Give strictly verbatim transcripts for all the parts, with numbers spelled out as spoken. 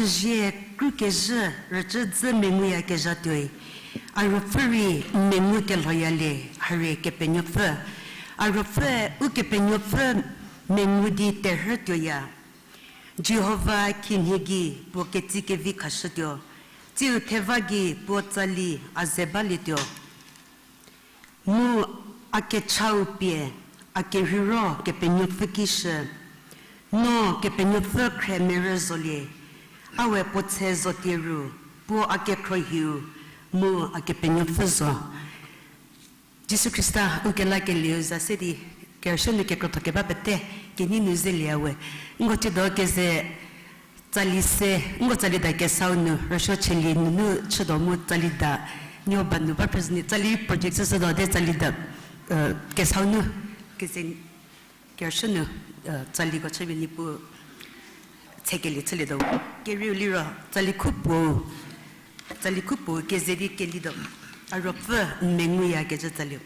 Zie krukezhü rücü dzü menguyakezha tuoi. A ruopfü rei n mengu kelhoyalie, harie Kepenuopfü. A ruopfü, Ukepenuopfü mengu di terhü tuoya. Jihova khinhie gei puo ketsi kevi khashütuo. Tsiu theva gei puo tsali a ze balietuo. Mu a kechau pie, a kerheiro Kepenuopfü ki shü. No Kepenuopfü khre merü zolie, a we puo tse zotie ru, puo a kekhruohiu, mu a Kepenuopfü zo. Jisu Khrista u kelakelieu za se di, kerüshü nu kekrotho keba pete, kenei nu zelieya we. Nko tsiedo keze tsali se, nko tsalida kesau nu, rüsuo chülie nunu chüdo mu tsalida, nuo ba nu ba president tsali project süsüdo de tsalida, kesau nu, keze, kerüshü nu, tsaliko chüpie Niepuu tsekelie chülietuo. Kerieu liro, tsali khu puo, tsali khu puo keze di kelietuo. A ruopfü n menguyakecü tsaliu.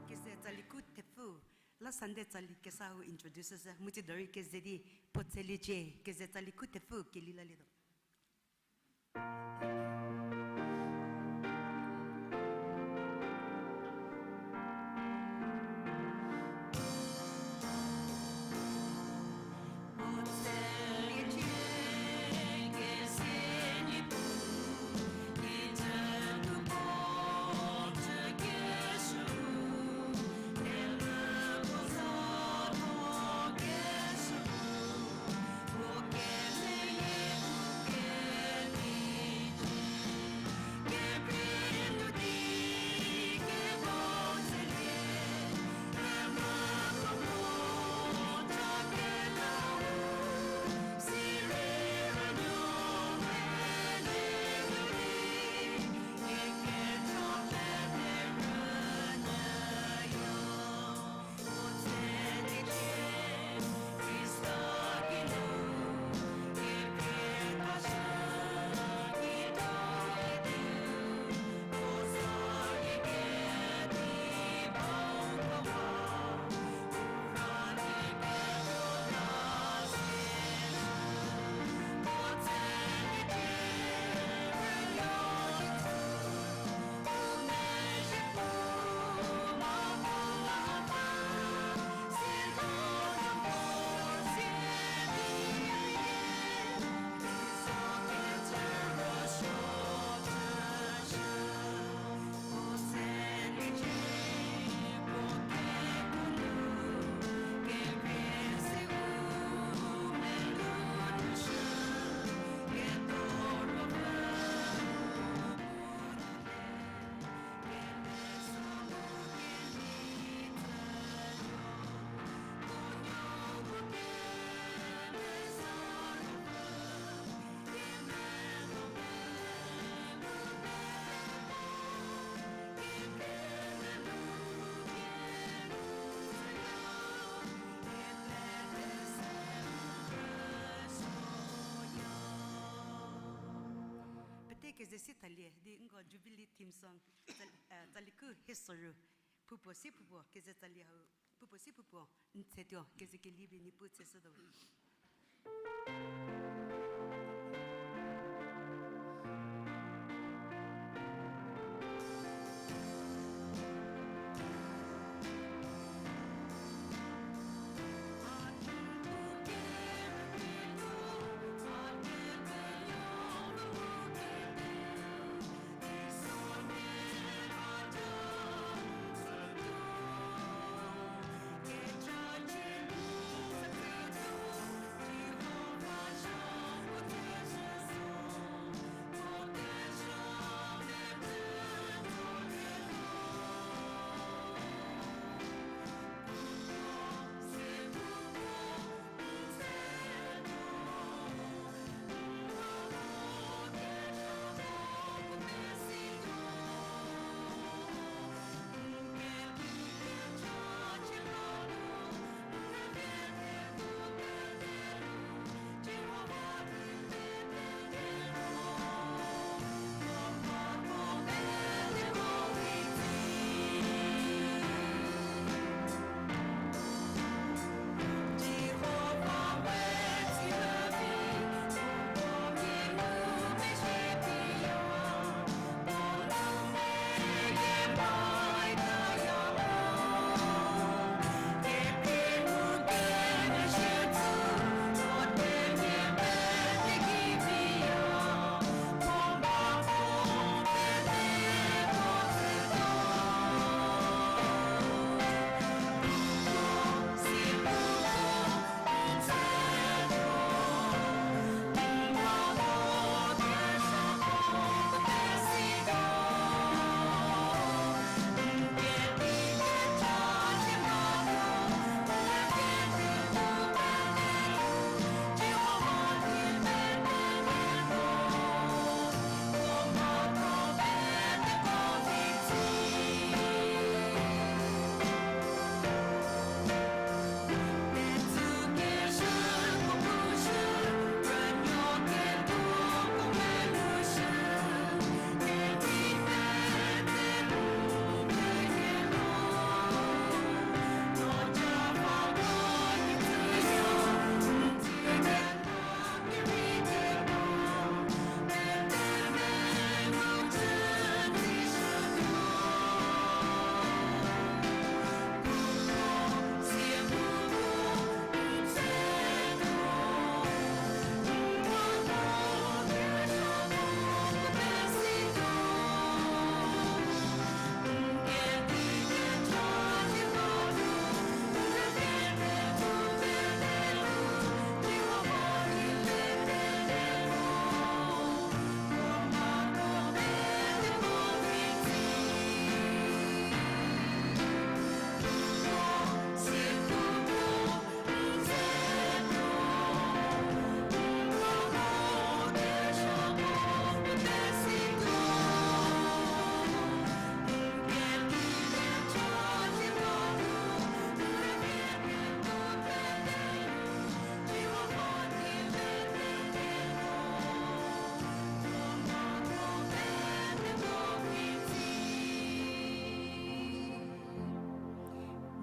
Keze tsali khu thepfu, last Sunday tsali kesa hu introduce sü, mu tsie dorei keze di puo tseliecie, keze tsali khu thepfu keli lalietuo. Keze si thalie di nko Jubilee theme song tsali-, eh, tsaliku hie soru. Phoupuo si phoupuo, keze tsalie hau. Phoupuo si phoupuo, n tsetuo, keze kelie pie Niepuu tseshütuo.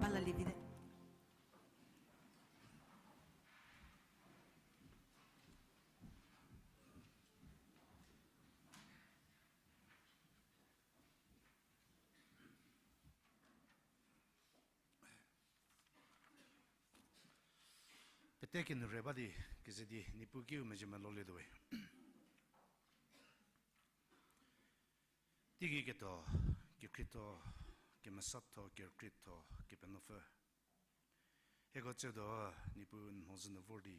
Bala lievite. Pete kenu re ba di, keze di Niepuu kiu mezhie melolietuo we. Teigei ketuo, kekhrietho, kemesatho, kerükrietho, Kepenuopfü. Hieko tsiedo, Niepuu n mhodzü nu vor di,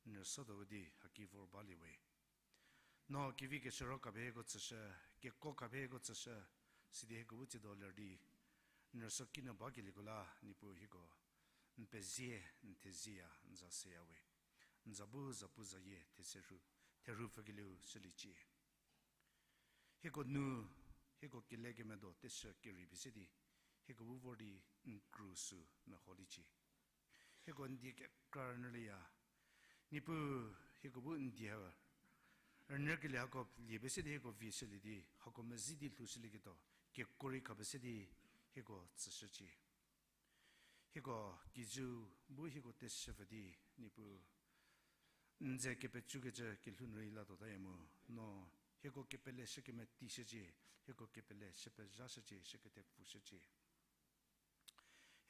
n rüsuotuo di haki vor balie we. No kevi keshürho khapie hieko tsüshü, kekuo khapie hieko tsüshü, sidi hieko bu tsiedo ler di, n rüsuo kinu bakelieko la, Niepuu hieko n pezie, n thezieya, n za seya we. N za bu zapuzayie theserhu, therhu pfükelieu shüliecie. Hieko nu, hieko kelekemedo teshü kerei pie se di, hieko bu vor di n kru sü meholiecie. Hieko n die kekra rünyülieya. Niepuu, hieko bu n die ha Rünyükelie hako lie pie se di hieko vie shülie di, hako mezi di lhoushülieketuo, kekuo rei khapie se di hieko tsüshücie. Hieko kijü bu hieko teshüpfü di, Niepuu, n ze kepecükecü kelhou nu rei latuotaya mu, no hieko kepele shü kemetishücie, hieko kepele shü pezhashücie, shü kethepfushücie.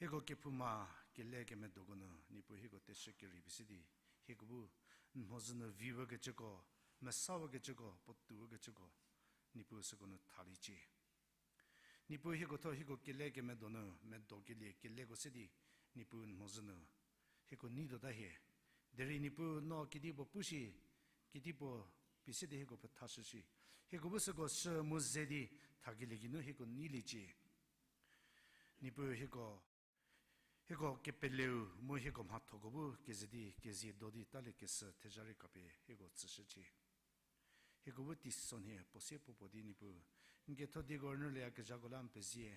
Hieko kephouma kele kemedoko nu, Niepuu hieko teshü kerei pie se di, hieko bu n mhodzü nu vi bakecüko, mesa bakecüko, puotou bakecüko, Niepuu süko nu thaliecie. Niepuu hieko thuo hieko kele kemedo nu, medo kelie keleko se di, Niepuu n mhodzü nu hieko nei tuota hie. Derei Niepuu no kedipuo pu shi, kedipuo pie se di hieko pethashü shi. Hieko bu süko shü mu ze di thakelie geinu hieko neiliecie. Niepuu hieko, hieko kepeleu mu hieko mhathoko bu keze di, kezie do di talie kesü thezha rei khapie hieko tsüshücie. Hieko bu teisonhie puo sie puo puo di Niepuu, n ketho dieko rünyülieyakezhako la n pezie.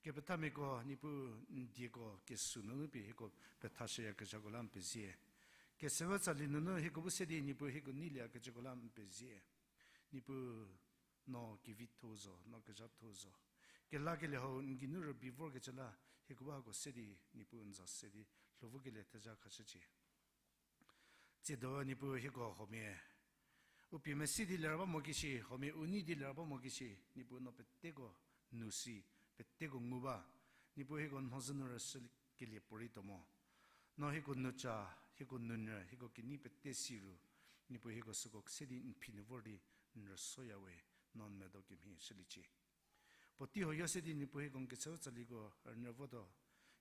Kepethamiako Niepuu, n dieko kesu nunu pie hieko pethashüyakezhako la n pezie. Kesewü tsali nunu hieko bu se di Niepuu hieko neilieyakecüko la n pezie. Niepuu, no kevitho zo, no kezhatho zo. Kelakelie hau n geinu rübei vorkecü la, hieko bu hako se di Niepuu n za se di lhou vokelie thezha khashücie. Tsiedo Niepuu hieko huomia u pie mesi di ler ba mo kishi, huomia u nei di ler ba mo kishi, Niepuu no peteko nu si, peteko ngu ba. Niepuu hieko n mhodzü nu rüshükelie puorei tuo mo. No hieko nuca, hieko nunyü, hieko kenei pete si ru, Niepuu hieko süko se di n phi nu vor di n rüsoya we, no n medo kemhie shüliecie. Puotei huoyo se di Niepuu hieko n kechüu tsaliko rünyü votuo,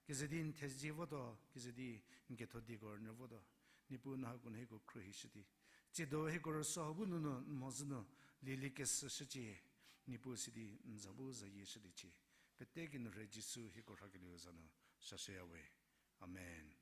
keze di n thezie votuo, keze di n ketho dieko rünyü votuo, Niepuu no hako nu hieko khruohishü di, tsiedo hieko rüso hau bu nunu n mhodzü nu lielie kesüshücie, Niepuu si di n za bu zayie shüliecie. Pete kinu rhe Jisu hieko rhakelieu za nu sashüya we. Amen.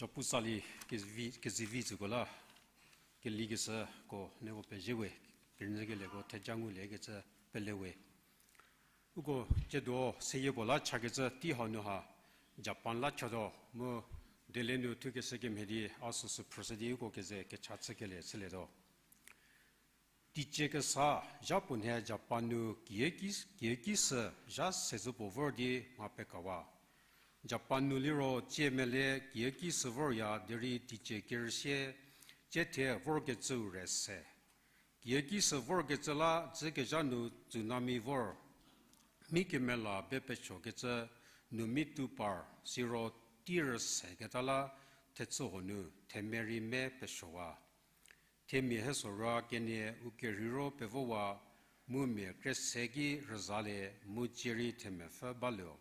Japu sali kezivi, kezivi tsüko la, kelikeshüko nieko pezie we, kerünyükelieko theja nguliekecü pele we. Uko ciedo seyie puo la chakecü tei hau nu ha, Japan la chatuo mu Delhi nu thukeshü kemhie di a süsü phrüshü di uko keze kecha chükelie chülietuo. Teicie kesa zha puo nhie Japan nu kieki, kieki sü zha sezü puo vor di mha pekawa. Japan nu liro tsie mele kieki sü vorya derei teicie kerüsie tsie thie vorkecüu re se. Kieki sü vorkecü la dzükezha nu tsunami vor. Mi kemela be pesuokecü nu mi tu par siro tei rüseketa la thechü huo nu themia rei me pesuowa. Themia hie sorou kenie u kerheiro pevowa mu mia kre se ki rüzalie mu tsie rei themiapfü baluo.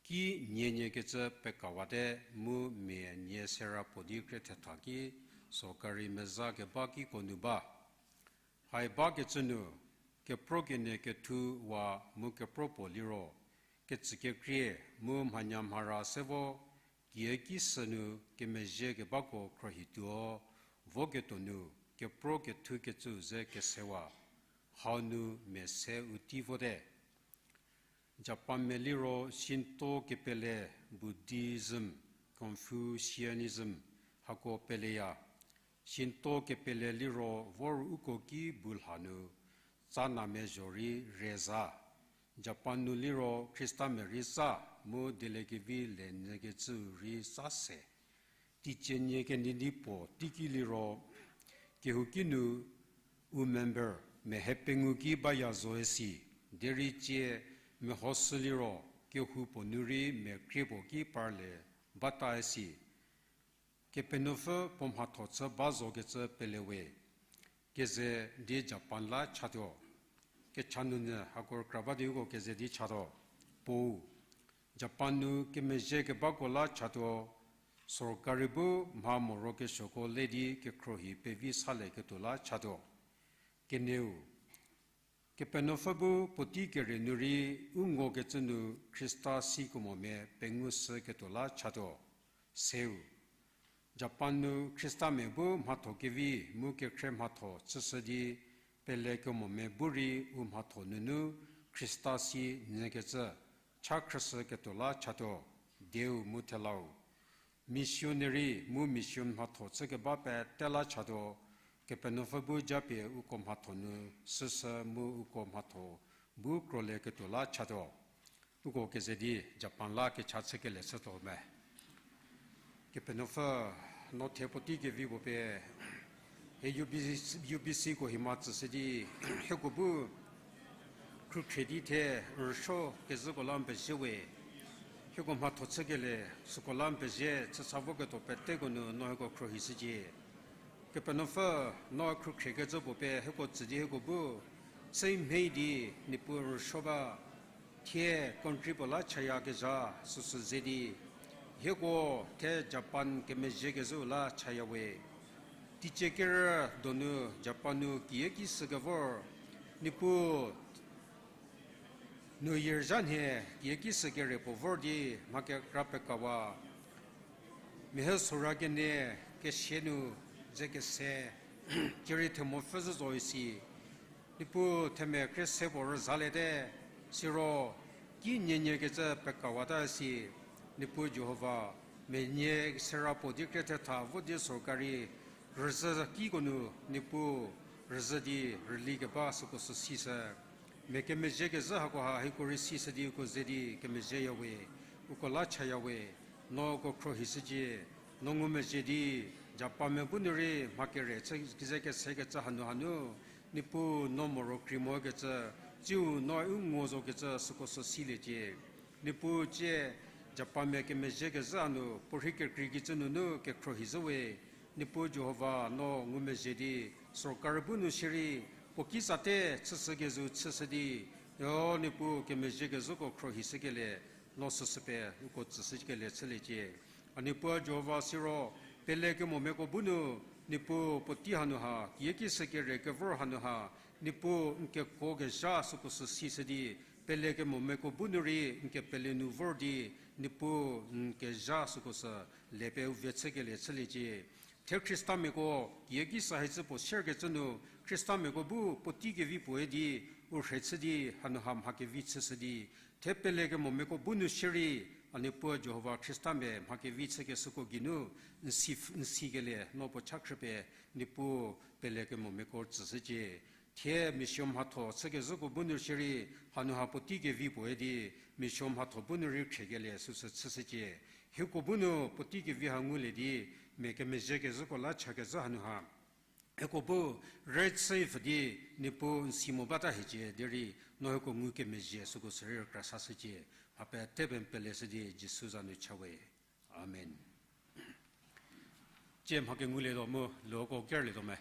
Ki nieniekecü pekawate mu mia nie sera puo di kre thetha ki sorkari meza keba kiko nu ba. Hai bakecü nu, kepro kenie kethu wa mu kepro puo liro, kecükekrie mu mhanyamhara se vo, kieki sü nu kemezhie kebako khruohituo, voketuo nu kepro kethu kecüu ze kesewa, hau nu mia se u tei vote. Japanmia liro Shinto kepele, Buddhism, Confucianism, hako peleya. Shinto kepele liro vor uko ki bu lha nu, tsanamia zho rei reza. Japan nu liro Khristamia rei tsa mu dieliekevi le nyükecüu rei tsa se. Teicie nie kenei di puo teiki liro, kehouki nu u member mehie pengou ki baya zo isi, derei tsie mehoshü liro kehou puo nu rei mia krie puo ki parlie bata isi. Kepenuopfü puo mhatho chü ba zokecü pele we, keze di Japan la chatuo. Kecha nunyü hako rükra ba di uko keze di chatuo. Puou, Japan nu kemezhie kebako la chatuo, sorkari bu mha morokesuoko le di kekhruohi pevi salieketuo la chatuo. Kenieu, Kepenuopfü bu puotei kere nu rei u ngokecü nu Khrista sikemomia pengou shüketuo la chatuo. Seu, Japan nu Khristamia bu mhatho kevi mu kekhrie mhatho chüshü di, pelekemomia bu rei u mhatho nunu Khrista si nyükecü cha khrüshüketuo la chatuo, dieu mu thelau. Missionary mu mission mhatho chükeba pete la chatuo, Kepenuopfü bu japie uko mhatho nu süsü mu uko mhatho bu krolieketuo la chatuo. Uko keze di Japan la kecha chükelie chütuo me. Kepenuopfü, no thie puotei kevi puo pie, he U B C, U B C ko hima tsüshü di, hieko bu khrükhrie di thie rüsuo kezhüko la n pezie we. Hieko mhatho chükelie süko la n pezie, chüsa voketuo peteko nu no hieko khruohishücie. Kepenuopfü, no khrükhriekecü puo pie hieko tsü di hieko bu chü mhie di Niepuu rüsuo ba, thie country puo la chayakezha süsü ze di, hieko thie Japan kemezhiekezhüu la chaya we. Teicie kerü donu Japan nu kieki sükevor, Niepuu, New Year zha nhie kieki sü kere puo vor di mha kekra pekawa. Mehie sora kenie kesia nu ze kese, cierei themopfü zhü zo isi. Niepuu themia krie se puo rüzaliete, siro ki nieniekecü pekawata si. Niepuu Jihova, mia nie sera puo di krie thetha vo di sorkari rüzhü kiko nu Niepuu rüzhü di rüli keba süko sü sishü. Mia kemezhiekezhü hakoha hieko rei sishü di uko ze di kemezhieya we, uko la chaya we, no uko khruohishücie, no ngumezhie di, Japanmia bu nu rei mha kere chü kize kesekecü hanu hanu, Niepuu no moro krei mokecü, tsiu no u ngo zokecü süko sü siliecie. Niepuu tsie Japanmia kemezhiekezhü hanu puorhi kekrei kicü nunu kekhruohi zhü we, Niepuu Jihova no ngumezhie di, sorkari bu nu shierei puo ki sate chüshükezhü chüshü di, o Niepuu kemezhiekezhüko khruohishükelie, no süsü pie uko tsüshükelie chüliecie. A Niepuu Jihova siro, pelekemomiako bu nu, Niepuu puotei hanu ha, kieki sü kere kevor hanu ha, Niepuu n kekuokezha süko sü sishü di, Pelekemomia ko bu nu rei n kepele nu vor di, Niepuu n kezha süko sü le pie u vie chükelie chüliecie. Thie Khristamiako, kieki sa hicü puo sierkecü nu, Khristamiako bu puotei kevi puoe di, u rhe chü di, hanu ha mha kevi chüshü di, thie pelekemomiako bu nu shierei, a Niepuu Jihova Khrista mia mha kevi chükeshüko geinu, n si, n sikelie, no puo cha khrüpie, Niepuu pelekemomiako tsüshücie. Thie mission mhatho chükezhüko bu nu shierei, hanu ha puotei kevi puoe di, mission mhatho bu nu rei khriekelie süsü chüshücie. Hieko bu nu puotei kevi ha ngulie di, mia kemezhiekezhüko la chakezhü hanu ha. Hieko bu rei chü pfü di, Niepuu n si mo bata hiecie derei, no hieko ngukemezhie süko sürei rükra sashücie. Mha pete pie n peleshü di Jisu za nu cha we. Amen. Tsie mha kengulietuo mu, loko kerlietuo me.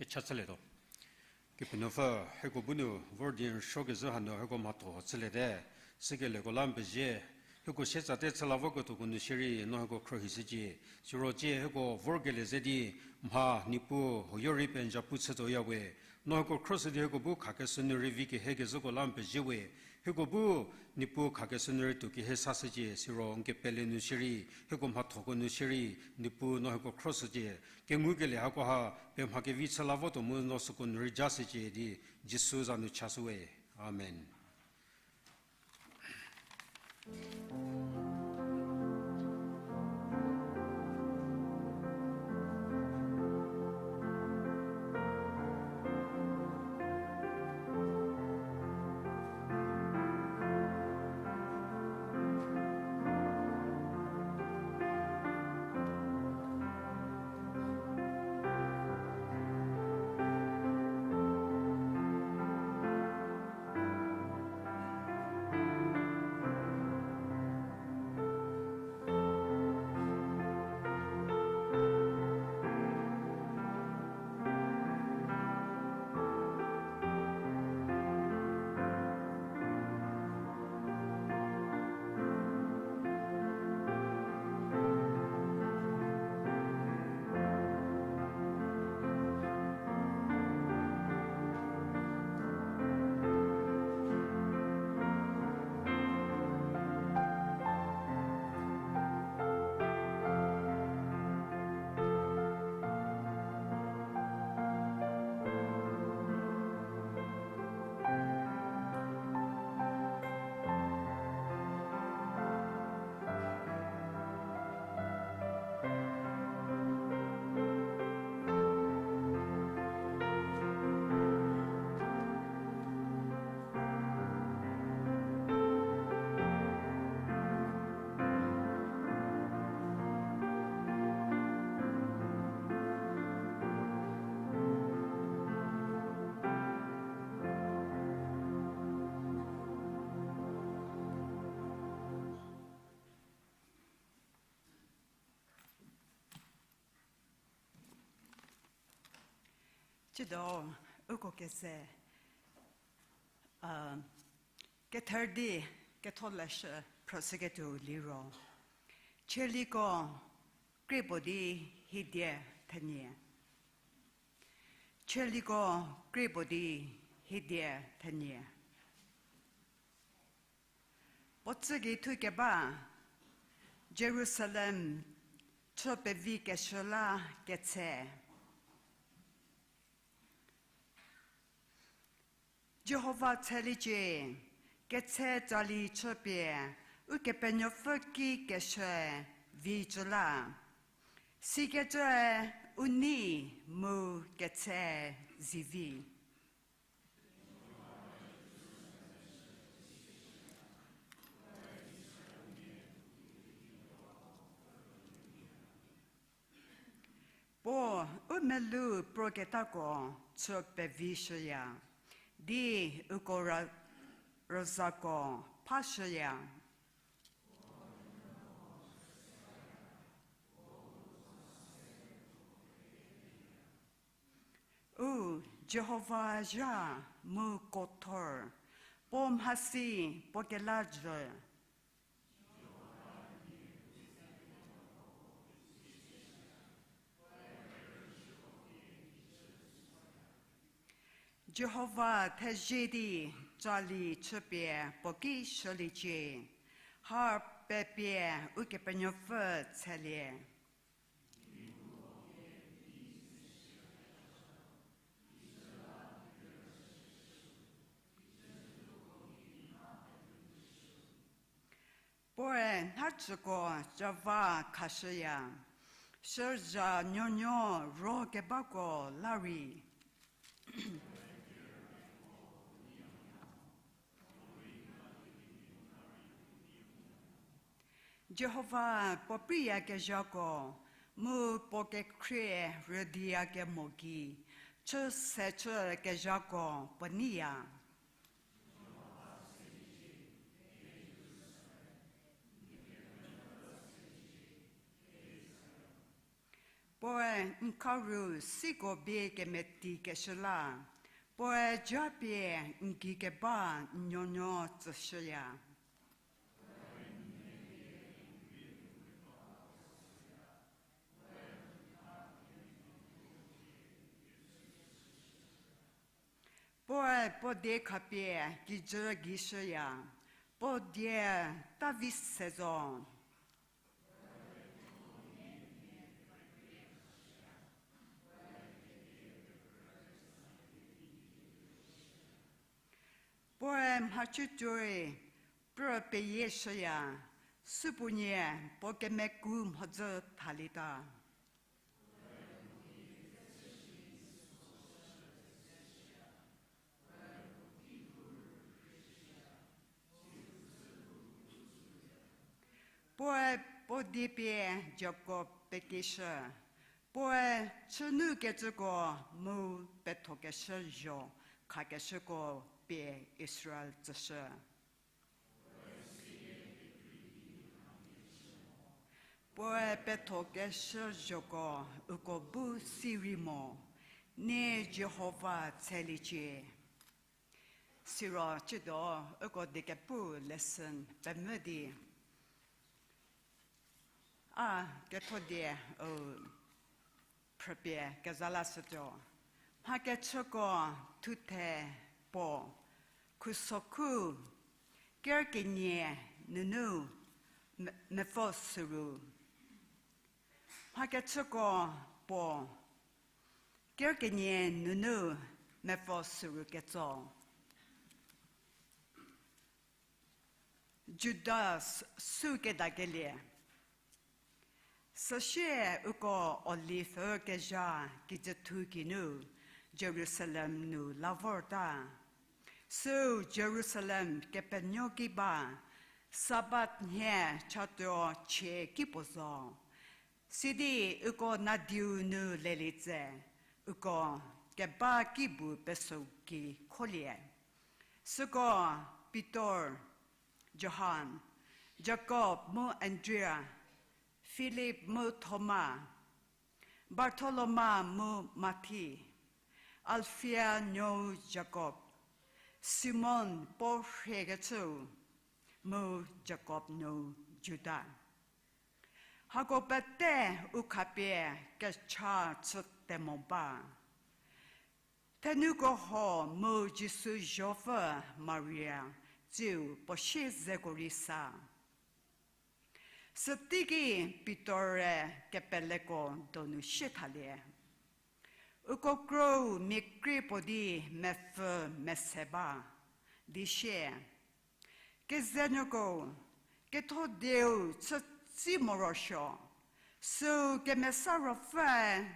Kecha chülietuo. Kepenuopfü, hieko bu nu vor di n suokezhü hanu hieko mhatho chüliete, sükelieko la n pezie, hieko sietsate chü la voketuoko nu shierei no hieko khruohishücie, siro tsie hieko vorkelie ze di, mha Niepuu huoyo rei pie n zapu chütuoya we, no hieko khruohishü di hieko bu khakeshü nu rei vi kehekezhüko la n pezie we, hieko bu Niepuu khakeshü nu rei tuo kehe sashücie, siro n kepele nu shierei, hieko mhathoko nu shierei, Niepuu no hieko khruohishücie, kengukelie hakoha, pie mha kevi chü la votuo mu no süko nu rei jashücie di, Jisu za nu chashü we. Amen. Tsiedo, uko kese, a, kether di ketholeshü phrüshüketuo liro, chieliko krie puo di hidie thenie. Chieliko krie puo di hidie thenie. Puo tsügei thukeba, Jerusalem chü pevi keshü la ketse. Jihova tseliecie, ketse tsali chüpie, Ukepenuopfü ki keshü vi cü la. Sikecüe u nei mu ketse zivi. Puo u melou proketako chü pevishüya, di uko ra-, rüzako phashüya. U Jihova zha mu kothor, puo mhasi puo kela jü. Jihova thezie di tsali chüpie puo ki shüliecie, harp pepie Ukepenuopfü tshelie. Puoe nhacüko cava khashüya, shüzha nuonuo ro kebako la rei. Jihova puo priyakezhako mu puo kekhrie rüdiyakemo gei chü se chükezhako puo neiya. Puoe n kharu siko bie kemeti keshü la, puoe japie n gei keba n nuonuo tsüshüya. Puoe puo die khapie kijü gei shüya, puo die tavi se zo. Puoe mhachütuoi prü peyie shüya, supuonie puo kemeku mhodzü thalieta. Puoe puo die pie Jakob pekeshü, puoe chünukecüko mu pethokeshü zho khakeshüko pie Israel tsüshü. Puoe pethokeshü zhoko uko bu si rei mo, nie Jihova tsheliecie. Siro ciedo uko die kepu lesson pemvü di a ketho die u phrüpie keza lashütuo. Mhakechüko thuthe puo, khusokhu, kerkenie nunu me-, mepfü süru. Mhakechüko puo, kerkenie nunu mepfü süru ketso. Judas su kedakelie. Süsie uko Olive kezha kijüthu kinu Jerusalem nu la vorta. Süu Jerusalem kepenuo ki ba, Sabat nhie chatuo chie ki puo zo. Sidi uko nadiu nu lelie tse, uko keba kibu pesou ki kholie. Süko Pitor, Johan, Jakob mu Andria, Filip mu Thoma, Bartholoma mu Mathi, Alfia nuou Jakob, Simon puo rhiekecüu, mu Jakob nuou Juda. Hako pete u khapie kecha chüte mo ba. Thenuko ho mu Jisu zhopfü Maria tsiu puo sie zeko rei sa. Süteiki Pitor-e kepeleko donu sie thalie. Uko krou mia krie puo di mepfü mese ba, di sie, Kezenuoko, ketho dieu chütsi morosuo, süu Kemesa Ruopfüe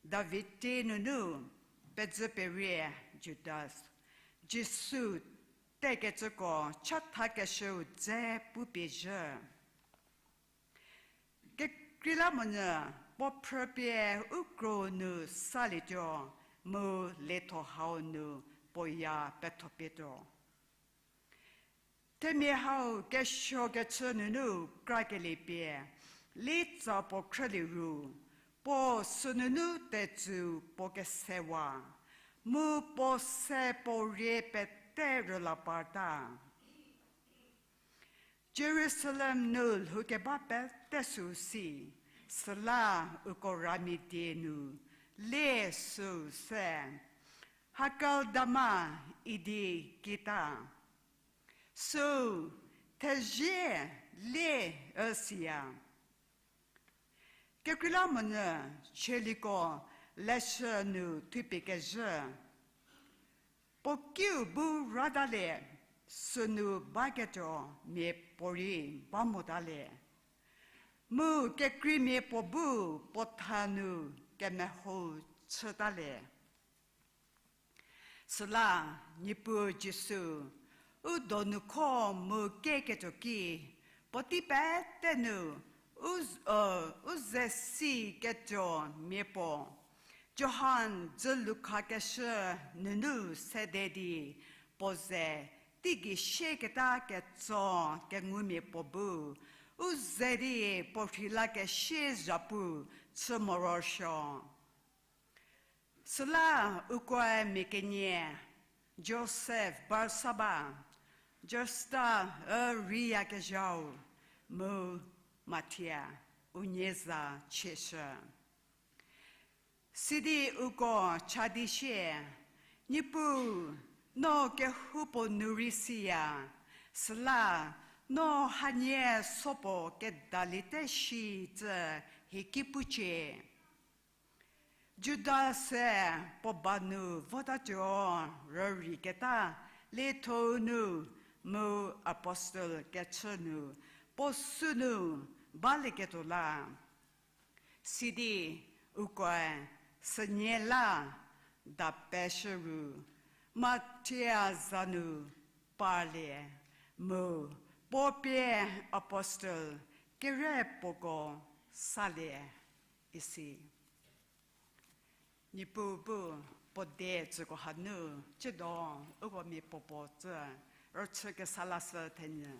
David tie nunu pedzü perie Judas, Jisu tekecüko chathakeshüu dze pupie zhü. Kekreilamonyü puo phrüpie u krou nu salietuo mu lietho hau nu puoya pethopie tuo. Themia hau kesuo kechü nunu krakelie pie, litsa puo khrülie ru, puo sünunu tetsü puo kesewa, mu puo se puo rie pete rüla parta. Jerusalem nu lhoukeba pete süu si, süla uko ramia die nu le süu se, Hakeldama idi kita. Süu thezie le üsiya. Kekreilamonyü chieliko leshü nu thupie kezhü. Puo kiu bu ratalie, sünu baketuo mia puorei ba motalie. Mu kekreimia puo bu puo tha nu kemeho chütalie. Süla Niepuu Jisu u donu kho mu keketuo ki, puotei pete nu u, u ze si ketuo mia puo, Johan dzülu khakeshü nunu sede di, puo ze teigei sieketa ketso kengumia puo bu, u ze di puo rheilakesie zhapu chü morosuo. Süla ukoe mia kenie, Josef Barsaba, Justa ü riyakezhau, mu Mathia unie za chieshü. Sidi uko cha di sie, Niepuu, no kehoupuo nu rei siya, süla no hanie sopuo kedaliete shi tsü hie ki pucie. Juda se puo ba nu votatuo rürei keta liethou nu mu apostel kechü nu puo sünu balieketuo la. Sidi ukoe sünie la dapeshü ru Mathia za nu parlie mu puo pie apostel kere puoko salie isi. Niepuu bu puo die tsüko hanu chüdo uko mia puopuo tsü rüchü kesa lashü thenyü.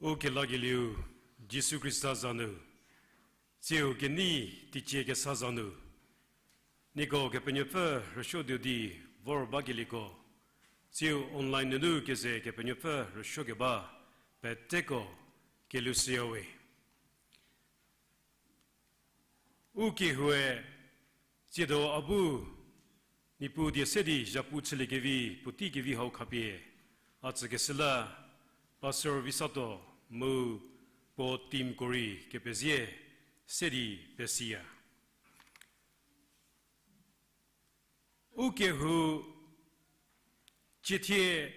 U kelakelieu Jisu Khrista za nu, tsiu kenei teicie kesa za nu, nieko Kepenuopfü rüsuotuo di vor bakelieko, tsiu online nunu keze Kepenuopfü rüsuokeba peteko kelushüyawe. U kehoue tsiedo a bu Niepuu die se di zhapu chüliekevi puotei kevi hau khapie a tsükeshü la Pastor Visato mu puo teamko rei kepezie se di pesiya. U kehou ciethie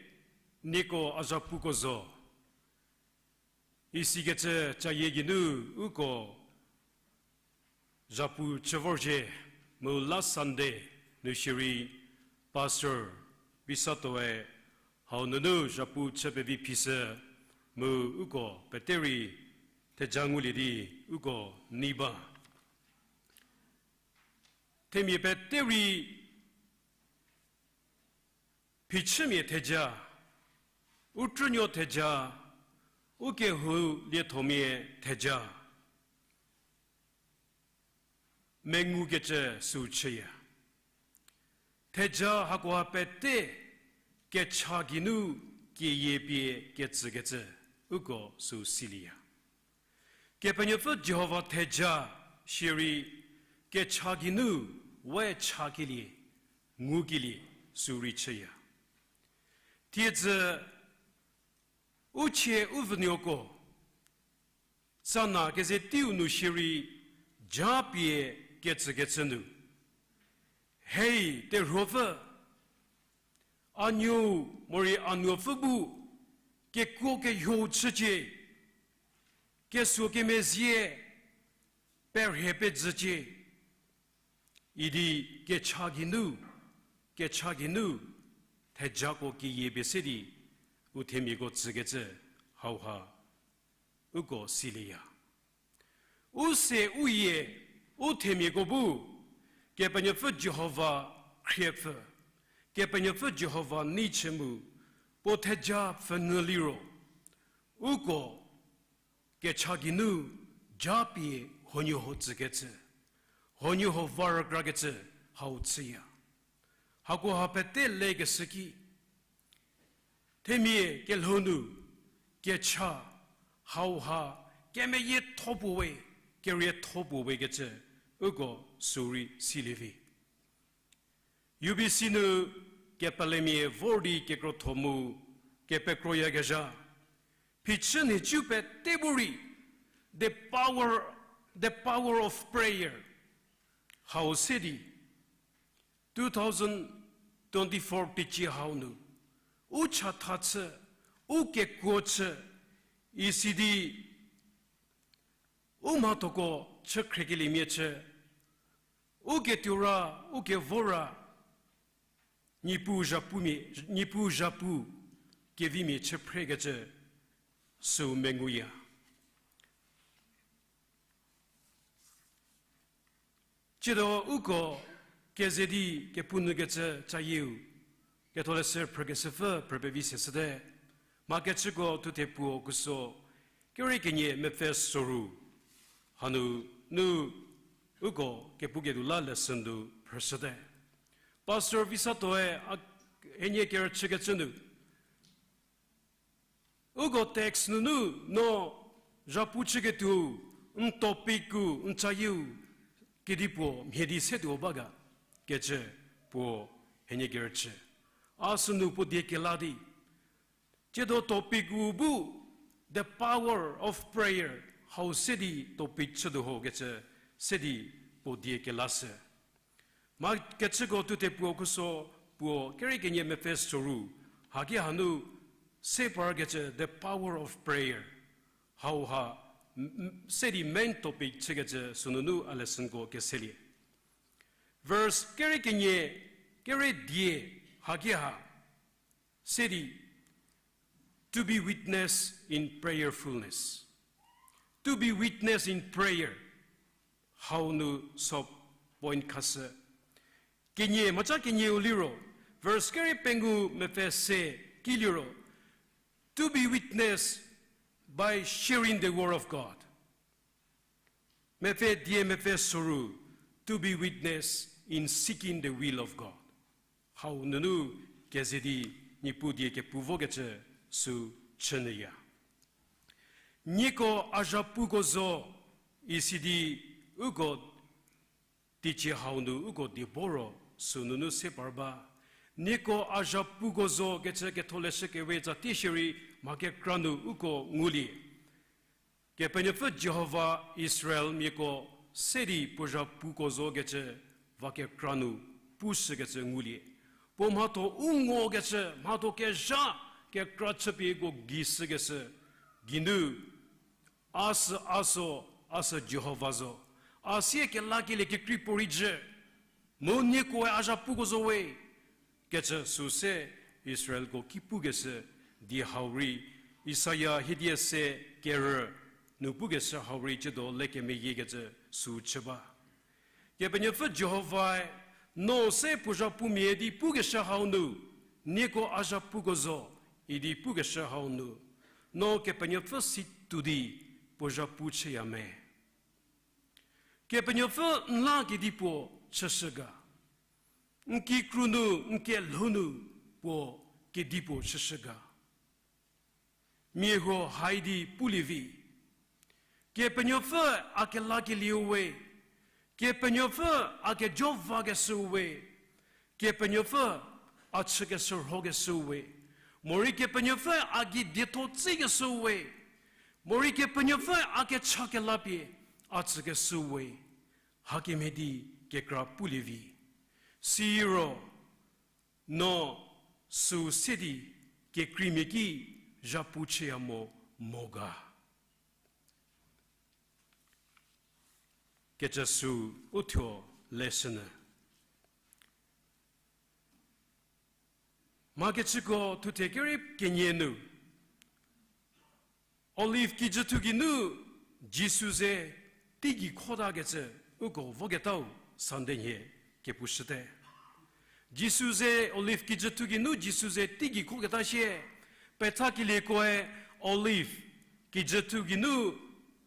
nieko a zhapuko zo isikecü cayie geinu uko zhapu chü vorzhie, mu last Sunday nu shierei Pastor Visatoe hau nunu zhapu chü pevi phishü, mu uko pete rei theja ngulie di uko nei ba. Themia pete rei phichümia theja, u krünuo theja, u kehou liethomia theja, mengukecü süu chüya. Theja hakoha pete kecha geinu keyie pie ketsükecü uko süu silieya. Kepenuopfü Jihova theja shierei kecha geinu we chakelie, ngukelie süu rei chüya. Thiedzü u chie u vünuoko tsana keze teiu nu shierei japie ketsükecü nu, hei terhuopfü, a nuou morei a nuopfü bu kekuo keho chücie, kesuo kemezie perhie pezücie, idi kecha geinu, kecha geinu thejako keyie pie se di u themiako tsükecü hauha uko silieya. U se u yie, u themiako bu Kepenuopfü Jihova khriepfü, Kepenuopfü Jihova nei chü mu, puo theja pfhünyü liro, uko kecha geinu japie huoniehuo tsükecü, huoniehuo va rükrakecü hau chüya. Hakoha pete lekeshü ki, themia kelhou nu kecha hauha kemeyietho puo we, kerietho puo we kecü uko sürei silie vi. U B C nu kepelemia vor di kekrotho mu kepekroyakezha, phichü nhicu pete bu rei, the power, the power of prayer hau se di, two thousand twenty-four teicie hau nu, u chatha chü, u kekuo chü, isidi u mhathoko chü khriekeliemia chü, u ketuo ra, u kevo ra, Niepuu zhapu, Niepuu zhapu kevimia chü phrekecü süu menguya. Tsiedo uko keze di kepu nyükecü cayieu, ketholeshü phrükeshüpfü phrü pevi se shüte, mha kechüko thuthe puo khuso, kerei kenie mepfü soru, hanu nu uko kepuketuo la lesson nu phrüshüte. Pastor Visatoe a, henie kerüchükecü nu, uko text nunu no zhapu chüketuo, n topic-u, n cayieu kedipuo mhie di setuo ba ga kecü puo henie kerüchü. A sünu puo die kela di, tsiedo topic-u bu The Power of Prayer hau se di topic chütuo ho kecü se di puo die kelashü. Mha kechüko thuthe puo khuso puo kerei kenie mepfü soru, haki hanu se parkecü The Power of Prayer hauha, m-, m-, se di main topic chükecü sünunu a lessonko keselie. Verse kerei kenie, kerei die haki ha se di, to be witness in prayerfulness. To be witness in prayer. Hau nu sub point khashü. Kenie, mhaca kenieu liro, verse kerei pengou mepfü se ki liro, to be witness by sharing the word of God. Mepfü die mepfü soru, to be witness in seeking the will of God. Hau nunu keze di Niepuu die kepu vokecü sü chünyüya. Nieko a zhapuko zo, isidi uko teicie hau nu uko die bo ro sünunu se par ba. Nieko a zhapuko zo kecü ketholeshü kewe tsatie shierei mha kekra nu uko ngulie. Kepenuopfü Jihova Israelmiako se di puo zhapuko zo kecü va kekra nu pushükecü ngulie. Puo mhatho u ngokecü, mhatho kezha kekra chüpie uko gei shükeshü geinu, a sü a zo, a sü Jihova zo. A sie kelakelie kekrei puorei jü, mu niekoe a zhapuko zo we, kecü sü se Israelko ki pukeshü die hau rei, Isaia hiedie se kerü nu pukeshü hau rei tsiedo le kemeyiekecü sü chü ba. Kepenuopfü Jihovae, no se puo zhapumia di pukeshü hau nu, nieko a zhapuko zo, idi pukeshü hau nu, no Kepenuopfü si tuo di puo zhapu chüya me? Kepenuopfü n la kedipuo chüshü ga? N kikru nu, n kelhou nu puo kedipuo chüshü ga? Mia huo hai di pulie vi. Kepenuopfü a kelakelieu we, Kepenuopfü a kejo vakeshüu we, Kepenuopfü a chükeshürhokeshüu we, morei Kepenuopfü a gei dietho tsikeshüu we, morei Kepenuopfü a kecha kelapie a tsükeshüu we, hakemhie di kekra pulie vi. Siro, no süu se di kekreimia ki zhapu chüya mo, mo ga. Kecü sü uthuo leshünyü. Mhakechüko thuthe kerei kenie nu, Olive kijüthu geinu Jisu ze teigei khotakecü uko voketau Sunday nhie kepushüte. Jisu ze Olive kijüthu geinu Jisu ze teigei khoketa sie, pethakelieko-e Olive kijüthu geinu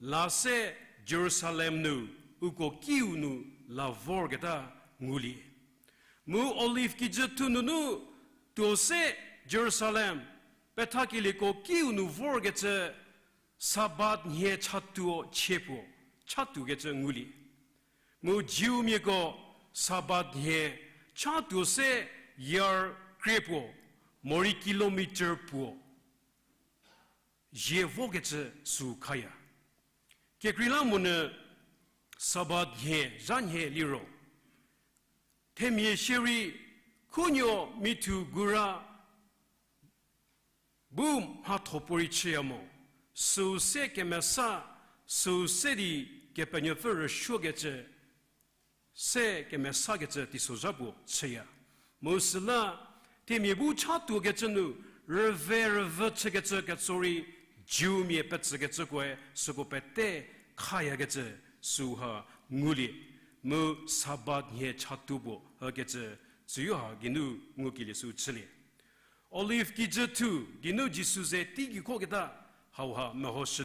la se Jerusalem nu uko kiu nu la vorketa ngulie. Mu Olive kijüthu nunu tuo se Jerusalem pethakelieko kiu nu vorkecü Sabbath nhie chatuo chie puo, chatuokecü ngulie. Mu Jewmiako Sabbath nhie chatuo se yard krie puo, morei kilometer puo zie vokecü sü khaya. Kekreilamonyü Sabbath nhie zha nhie liro, themia shierei khunuo mithu gura bu mhatho puorei chüya mo, süu se kemesa, süu se di Kepenuopfü rüsuokecü, se kemesakecü teisozha puo chüya. Mu süla themia bu chatuokecü nu rüve rüvü chükecü ketso rei Jewmia petsükecükoe süko pete khayakecü süha ngulie. Mu Sabbath nhie chatuo puo ükecü süu ha geinu ngukelie sü chülie. Olive kijüthu geinu Jisu ze teigei khoketa hauha mehoshü.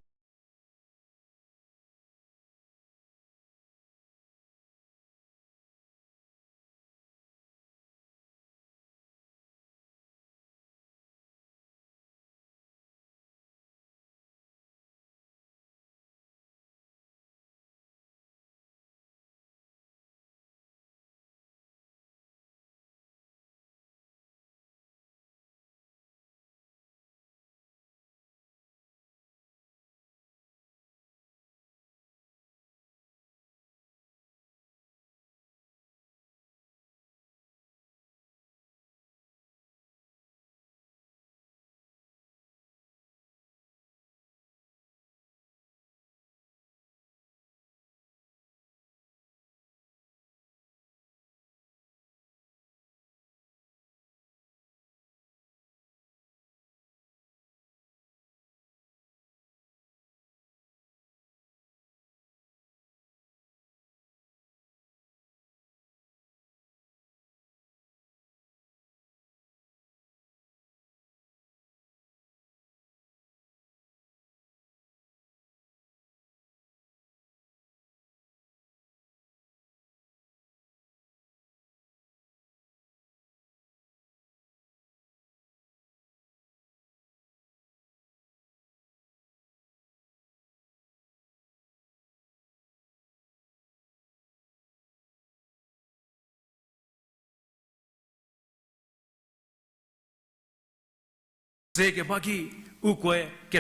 Ze keba ki ukoe ke